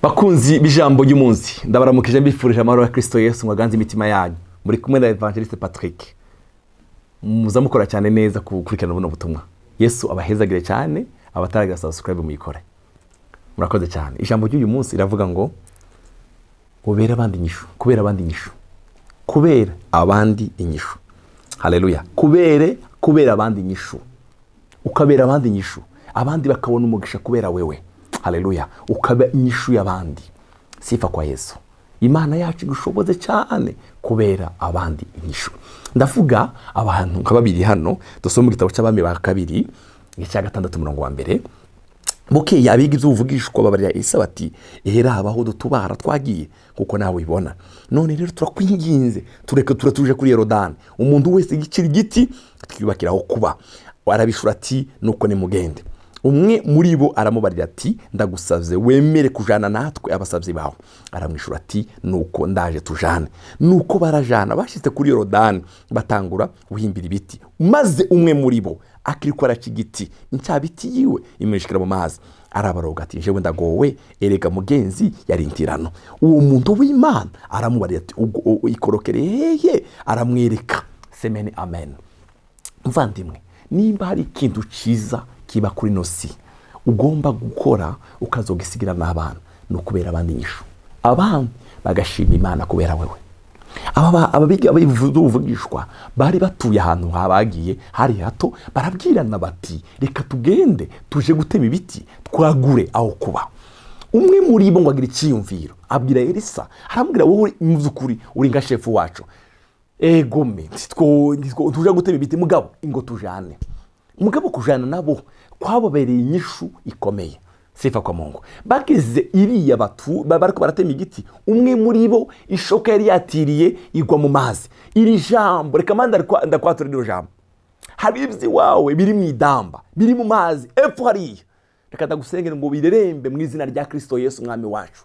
Bakunzi b'ijambo ry'umunsi, ndabaramukije, mbifurije amahoro ya Kristo Yesu ngo aganze imitima yanyu. Muri kumwe na Evangeliste Patrick. Muza mukora cyane neza gukurikirana buno butumwa. Yesu abahezagire cyane. Abataragira subscribe, muyikore. Murakoze cyane. Ijambo ry'uyu munsi riravuga ngo ubere abandi inyishu, kubera abandi inyishu, kubera abandi inyishu. Haleluya! Kubera abandi inyishu, ukabera abandi inyishu, abandi bakabona umugisha kubera wewe. Haleluya! Ukaba inyishu y'abandi. Sifa kwa Yesu. Imana yacu igushoboze cyane kubera abandi inyishu. Ndavuga abantu nka babiri hano. Dusoma mu gitabo cy'Abami ba Kabiri, igice cya 6, umurongo wa 1. Bukeye abiga iby'ubuvugishwa babarira Elisa bati: "Ehera habaho dutubara twagiye kuko nawe ubibona. None rero turakwinginze, tureke turatuje kuri Yorodani, umuntu wese igicira igiti, twiyubakiraho kuba." Arabishura ati: "Nuko nimugende." Umwe muri bo aramubarira ati: "Ndagusabye, wemere kujana natwe abasabyi bawe." Aramwishura ati: "Nuko ndaje, tujane." Nuko barajana. Bashyitse kuri Yorodani, batangura guhimbira ibiti. Maze umwe muri bo akiriko araca igiti, incabiti yiwe imwishikira mu mazi. Arabaroga ati: "Jewe ndagowe, erega mugenzi yari intirano." Uwo muntu w'Imana aramubarira ati: "Ubwo ikorokere hehe?" Aramwereka. Semeni amen. Muvandimwe, nimba hari ikintu cyiza kiba kuri ino si ugomba gukora ukazogisigira n'abana, ni ukubera abandi inyishu, abandi bagashima Imana kubera wewe. Aba biga b'ubuvugishwa bari batuye ahantu habagiye hari hato. Barabwirana bati: "Reka tugende tuje gutema ibiti, twagure aho kuba." Umwe muri bo ngo agira icyiyumviro, abwira Elisa, aramubwira: "Wowe mu by'ukuri uri nka shefu wacu. Egome, tuje gutema ibiti, mugabo ingo tujane." Mugabo kujana nabo kwababereye inyishu ikomeye. Sifa kwa Mungu. Bageze iriya batu bariko baratema igiti, umwe muri bo ishoka yari yatiriye igwa mu mazi. Iri jambo reka manda ndakwatura rino jambo. Hari iby'iwawe biri mu idamba, biri mu mazi epfo hariya. Reka ndagusengere ngo birerembe mu izina rya Kristo Yesu umwami wacu.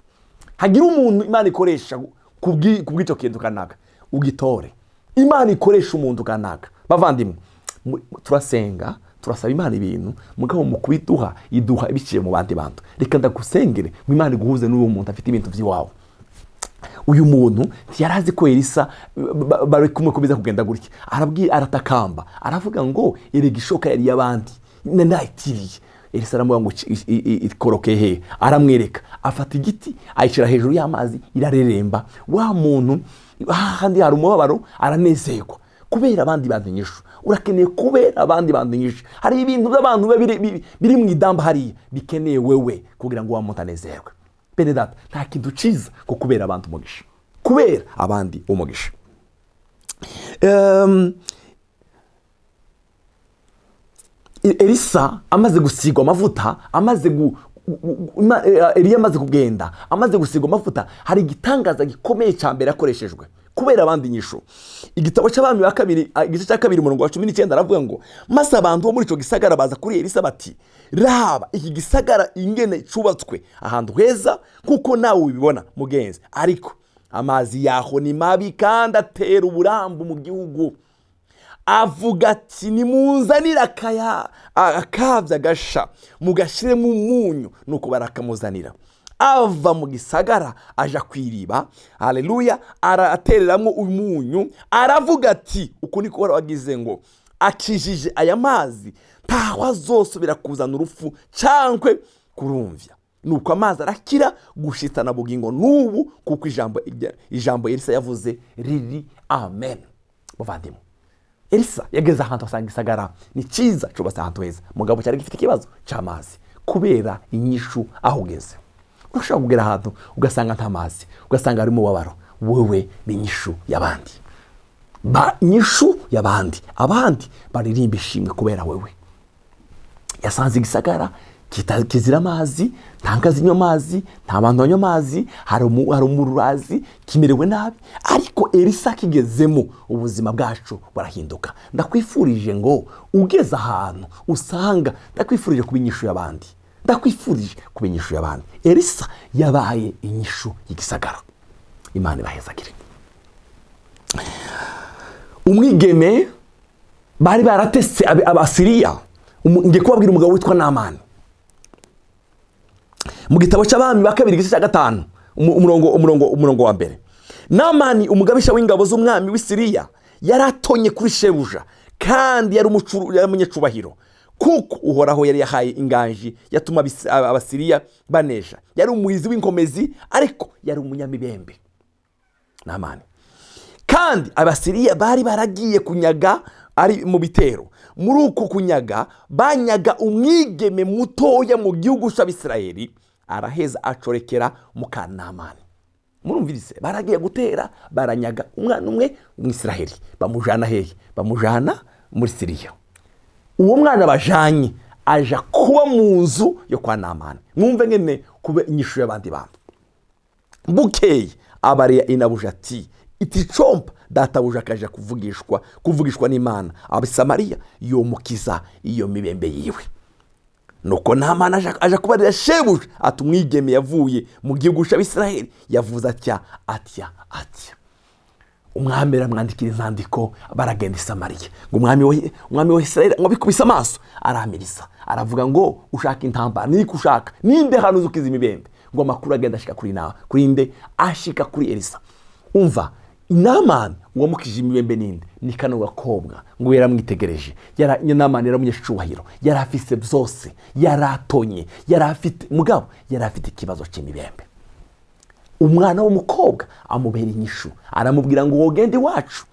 Hagira umuntu Imana ikoresha kubw'icyo kintu kanaka, ugitore. Imana ikoresha umuntu kanaka. Bavandimwe, turasenga, turasaba Imana ibintu, mugabo mu kubiduha iduha ibiciye mu bandi bantu. Reka ndagusengere ngo Imana iguhuze n'uwo muntu afite ibintu by'iwawe. Uyu muntu ntiyari azi ko Elisa bari kumwe ko biza kugenda gutya. Arabwira, aratakamba, aravuga ngo: "Erega ishoka yari iy'abandi, nayitiriye." Elisa aramubwira ngo: "Ikoroke he?" Aramwereka. Afata igiti, ayishyira hejuru y'amazi, irareremba. Wa muntu hahandi hari umubabaro, aranezerwa kubera abandi bantu inyishu. Urakeneye kubera abandi bantu inyishu. Hari ibintu by'abantu biba biri mu idamba hariya, bikeneye wewe kugira ngo wa muntu anezerwe. Bene data, nta kintu cyiza ko kubera abandi umugisha, kubera abandi umugisha. Elisa amaze gusigwa amavuta, amaze gu, gu- gu- ima- eh, Eliya amaze kugenda, amaze gusigwa amavuta, hari igitangaza gikomeye cya mbere yakoreshejwe kubera abandi inyishu. Igitabo cy'Abami ba Kabiri, igice cya 2, umurongo wa 19, aravuga ngo: "Maze abantu bo muri icyo gisagara baza kuri Elisa bati: 'Raba iki gisagara ingene cyubatswe ahantu heza, kuko nawe ubibona mugenzi, ariko amazi yaho ni mabi kandi atera uburambu mu gihugu.' Avuga ati: 'Nimunzanire akabya gasha, mugashyiremo umunyu.' Nuko barakamuzanira. Ava mu gisagara aja ku iriba, haleluya, aratereramo umunyu. Aravuga ati: 'Uku niko wagize ngo akijije aya mazi, ntaho azosubira kuzana urupfu cyangwa kurumvya.' Nuko amazi arakira gushitana bugingo n'ubu, kuko ijambo Elisa yavuze riri amen." Muvandimwe, Elisa yageze ahantu asanga isagara ni cyiza, cyubatse ahantu heza, mugabo cyari gifite ikibazo cy'amazi. Kubera inyishu aho ugeze. Urashobora kugera ahantu ugasanga nta mazi, ugasanga harimo umubabaro. Wowe ni inyishu y'abandi, ba inyishu y'abandi, abandi baririmba ishimwe kubera wewe. Yasanze igisagara kizira amazi, nta nka zinywa amazi, nta bantu banywa amazi, hari umururazi, kimerewe nabi. Ariko Elisa akigezemo, ubuzima bwacu burahinduka. Ndakwifurije ngo ugeze ahantu usanga, ndakwifurije kuba inyishu y'abandi, ndakwifurije kuba inyishu y'abandi. Elisa yabaye inyishu y'igisagara. Imana ibahezagire. Umwigeme bari baratese Abasiriya. Ngiye kubabwira umugabo witwa Namani. Mu gitabo cy'Abami ba Kabiri, igice cya 5, umurongo wa 1. Namani, umugabisha w'ingabo z'umwami w'i Siriya, yari atonye kuri shebuja kandi yari umunyacubahiro, kuko Uhoraho yari yahaye inganji yatuma Abasiriya banesha. Yari umuhizi w'inkomezi, ariko yari umunyamibembe Namani. Kandi Abasiriya bari baragiye kunyaga ari mu bitero. Muri uko kunyaga banyaga umwigeme mutoya mu gihugu cy'Abisirayeli, araheza acorekera muka Namani. Murumvise, baragiye gutera, baranyaga umwana umwe Umwisiraheli, bamujana hehe? Bamujana muri Siriya. Uwo mwana bajanye aja kuba mu nzu yo kwa Namani. Mwumve ngene kuba inyishu y'abandi bantu. Bukeye abariya inabuja ati: "Iticompa databuja akaja kuvugishwa n'Imana Abasamariya, yomukiza iyo mibembe yiwe." Nuko Namani aja kubarira shebuja ati: "Umwigeme yavuye mu gihugu cy'Abisiraheli yavuze atya, atya, atya." Umwami aramwandikira inzandiko, baragenda i Samariya. Ngo umwami wa Isiraheli ngo abikubise amaso aramiriza, aravuga ngo: "Ushaka intambara niko ushaka, ninde hano uzi ukiza imibembe?" Ngo amakuru agenda ashika kuri nawe, kuri nde? Ashika kuri Elisa. Umva, Namani uwamukije imibembe ninde? Ni kano gakobwa. Ngo yaramwitegereje. Namani yari umunyacubahiro, yari afise byose, yari atonye, yari afite, mugabo yari afite ikibazo cy'imibembe. Umwana w'umukobwa amubera inyishu, aramubwira ngo: "Wogende iwacu."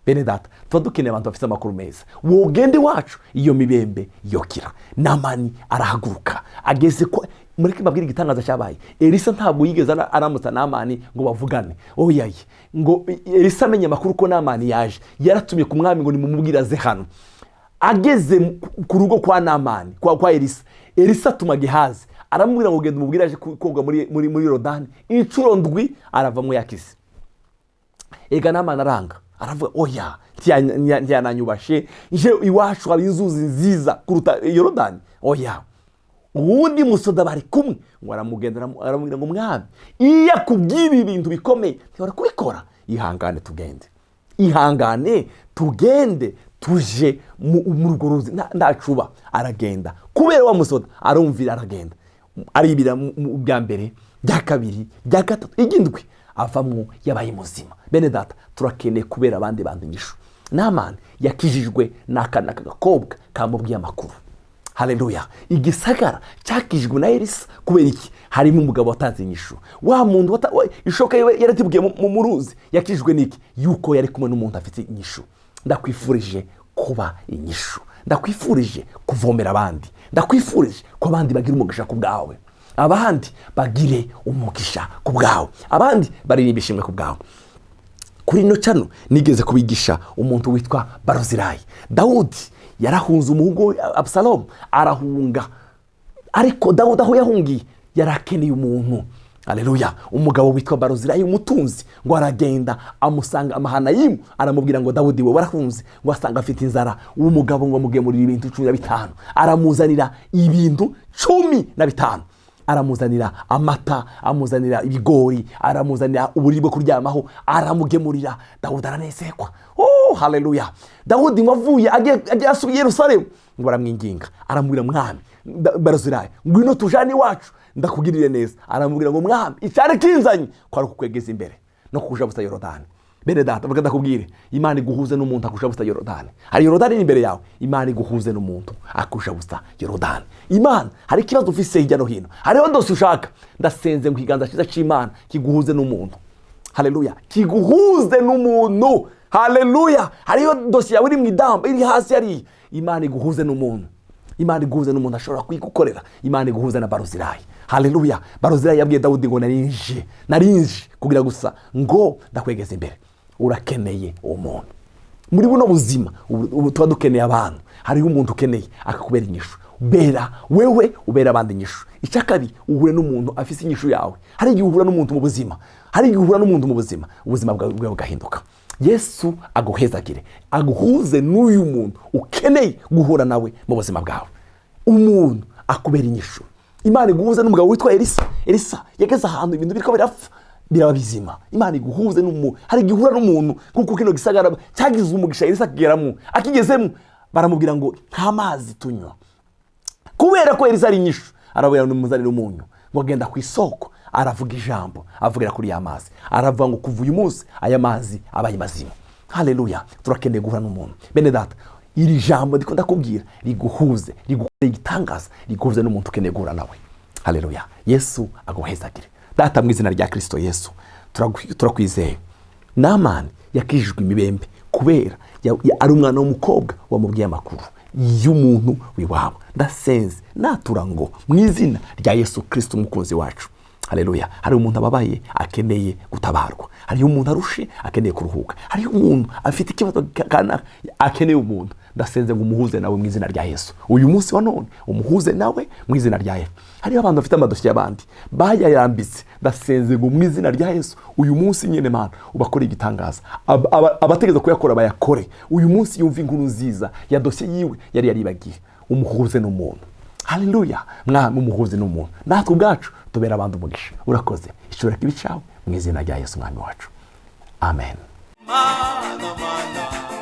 Bene data, tuba dukeneye abantu bafite amakuru meza. "Wogende iwacu, iyo mibembe yokira." Namani arahaguruka, ageze ko mureke mbabwire igitangaza cyabaye. Elisa ntabwo yigeze aramutsa Namani ngo bavugane, oyaye. Ngo Elisa amenye amakuru ko Namani yaje, yaratumye ku mwami ngo nimumubwire aze hano. Ageze ku rugo kwa Namani, kwa Elisa, Elisa atuma Gehazi, aramubwira ngo: "Genda umubwire aje koga muri Yorodani inshuro 7, aravamo yakize." Ega Namani aranga, aravuga: "Oya, ntiyananyubashe, nje iwacu hari inzuzi nziza kuruta Yorodani, oya." Uwundi musoda bari kumwe ngo aramugenda, aramubwira ngo: "Mwami, iyo akubwira ibintu bikomeye ntibari kubikora. Ihangane tugende, ihangane tugende, tuje muri urwo ruzi ndacuba." Aragenda kubera wa musoda, arumvira, aragenda, aribira mu bwa mbere, bya kabiri, bya gatatu, igindwi, avamwo yabaye muzima. Bene data, turakeneye kubera abandi bantu inyishu. Namani yakijijwe n'akana k'agakobwa kamubwiye amakuru. Haleluya! Igisagara cyakijijwe na Elisa. Kubera iki? Harimo umugabo watanze inyishu. Wa muntu ishoka yiwe yaratibwiye mu ruzi, yakijijwe n'iki? Yuko yari kumwe n'umuntu afite inyishu. Ndakwifurije kuba inyishu, ndakwifurije kuvomera abandi, ndakwifurije ko abandi bagira umugisha ku bwawe, abandi bagire umugisha ku bwawe, abandi baririmba ishimwe ku bwawe. Kuri ino channel nigeze kubigisha umuntu witwa Baruzirayi. Dawudi yarahunze umuhungu we Abusalomu, arahunga. Ariko Dawudi aho yahungiye yari akeneye umuntu. Aleluya! Umugabo witwa Baruzirayi, umutunzi, ngo aragenda amusanga Amahanayimu, aramubwira ngo: "Dawudi we, warahunze." Ngo asanga afite inzara. Uwo mugabo ngo amugemurira ibintu 15, aramuzanira ibintu 15, aramuzanira amata, amuzanira ibigori, aramuzanira uburiri bwo kuryamaho, aramugemurira. Dawudi aranezerwa. Oh, haleluya! Dawudi ngo avuye agiye asubiye i Yerusalemu, ngo aramwinginga, aramubwira: "Mwami Baruzirayi, ngwino tujane iwacu ndakugirire neza." Aramubwira ngo: "Mwami, icyari kinzanye ko ari ukukwegeza imbere no kukujabuza Yorodani." Bene data, vuga ndakubwire, Imana iguhuze n'umuntu akujabuza Yorodani. Hari Yorodani iri imbere yawe, Imana iguhuze n'umuntu akujabuza Yorodani. Imana, hari ikibazo ufise hirya no hino, hariho dosiye ushaka, ndasenze ngo ikiganza cyiza cy'Imana kiguhuze n'umuntu. Haleluya! Kiguhuze n'umuntu. Haleluya! Hariyo dosiye yawe iri mu idamba, iri hasi hariya, Imana iguhuze n'umuntu. Imana iguhuze n'umuntu ashobora kuyigukorera. Imana iguhuze na Baruzirayi. Haleluya! Baruzirayi yabwiye Dawudi ngo: "Narinje, narinje kugira gusa ngo ndakwegeze imbere." Urakeneye uwo muntu muri buno buzima. Ubu tuba dukeneye abantu. Hariho umuntu ukeneye akakubera inyishu. Bera wewe, ubera abandi inyishu. Icya kabiri, uhure n'umuntu afise inyishu yawe. Hari igihe uhura n'umuntu mu buzima, hari igihe uhura n'umuntu mu buzima, ubuzima bwawe bugahinduka. Yesu aguhezagire, aguhuze n'uyu muntu ukeneye guhura nawe mu buzima bwawe, umuntu akubera inyishu. Imana iguhuze n'umugabo witwa Elisa. Elisa yageze ahantu ibintu biriko birapfa, biraba bizima. Imana iguhuze n'umuntu. Hari igihe uhura n'umuntu, kuko kino gisagara cyagize umugisha Elisa akigeramo. Akigezemo baramubwira ngo: "Nta mazi tunywa." Kubera ko Elisa ari inyishu, arabwira ngo: "Nimuzanire umunyu." Ngo agenda ku isoko, aravuga ijambo, avugira kuri ya mazi, aravuga ngo kuva uyu munsi aya mazi abaye mazima. Haleluya! Turakeneye guhura n'umuntu. Bene data, iri jambo ndiko ndakubwira riguhuze, rigukorere igitangaza, riguhuze n'umuntu ukeneye guhura nawe. Haleluya! Yesu aguhezagire. Data, mu izina rya Kirisito Yesu, turakwizeye. Namani yakijijwe imibembe kubera ari umwana w'umukobwa wamubwiye amakuru y'umuntu w'iwabo. Ndasenze, natura ngo mu izina rya Yesu Kirisito umukunzi wacu, haleluya, hari umuntu ababaye akeneye gutabarwa, hariho umuntu arushe akeneye kuruhuka, hariho umuntu afite ikibazo kanaka akeneye umuntu. Ndasenze ngo umuhuze nawe mu izina rya Yesu. Uyu munsi wa none umuhuze nawe mu izina rya Yesu. Hariho abantu bafite amadosiye y'abandi bayayambitse. Ndasenze ngo mu izina rya Yesu uyu munsi nyine, Mana, ubakore igitangaza. Abategereza kuyakora bayakore uyu munsi, yumva inkuru nziza ya dosiye yiwe yari yaribagiye. Umuhuze n'umuntu. Haleluya! Mwami, umuhuze n'umuntu, natwe ubwacu tubera abandi umugisha. Urakoze, ishobora kibi cyawe mu izina rya Yesu Mwami wacu, amen. Mana, mana.